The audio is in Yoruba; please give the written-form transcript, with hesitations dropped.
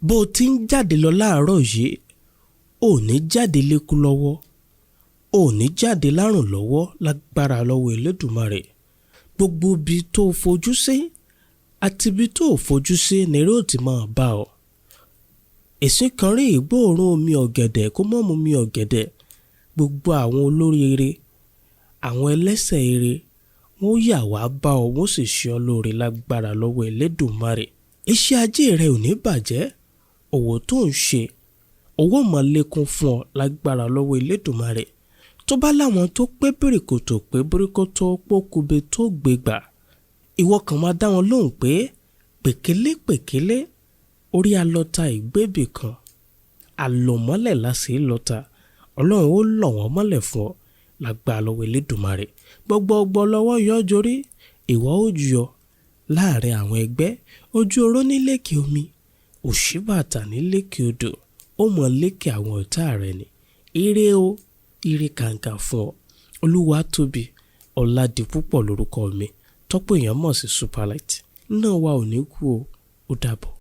Bó o ti ń jáde lọ láàárọ̀ yìí, ò ní jáde lékú lọ́wọ́, ò ní jáde lárùn lọ́wọ́ lágbára lọ́wọ́ Elédùmarè. Gbogbo ibi tó o fojú sí àti ibi tó o fojú sí ni eré ò ti máa bá ọ. Èsì kan rí ìgbóòórùn omi ọ̀gẹ̀dẹ̀ kó mọ́ mu omi ọ̀gẹ̀dẹ̀. Gbogbo àwọn olóríire, àwọn ẹlẹ́sẹ̀ ire, wọ́n yà wá bá ọ, wọ́n sì ṣe ọ́ lóore lágbára lọ́wọ́ Elédùmarè. Iṣẹ́ ajé rẹ ò ní bàjẹ́, òwò tó ń ṣe, owó máa lékún fún ọ lágbára lọ́wọ́ Elédùmarè. Tó bá láwọn tó pé bìrìkòtò pé bíríkótó pókúbe tó gbégbà, ìwọ kàn máa dá wọn lóhùn pé pèkélé pèkélé orí alọ́ta ìgbébì kan, àlọ́mọ́lẹ̀ la sì lọ́ta. Ọlọ́run ó lọ̀ wọ́n mọ́lẹ̀ fún ọ lágbára lọ́wọ́ Elédùmarè. Gbogbo lọ́wọ́ yọ jorí, ìwọ ó yọ láàrin àwọn ẹgbẹ́. Ojú oró ní lékè omi, òṣíbàtà ní lékè odò, ó mọ lékè àwọn ọ̀tá rẹ ni. Ire o, ire kàǹkà fún ọ. Olúwatóbi Ọládipúpọ̀ lórúkọ mi, tọ́pọ̀ èèyàn mọ̀ sí Superlight. Náà wa ò ní kú o, ó dàbọ̀.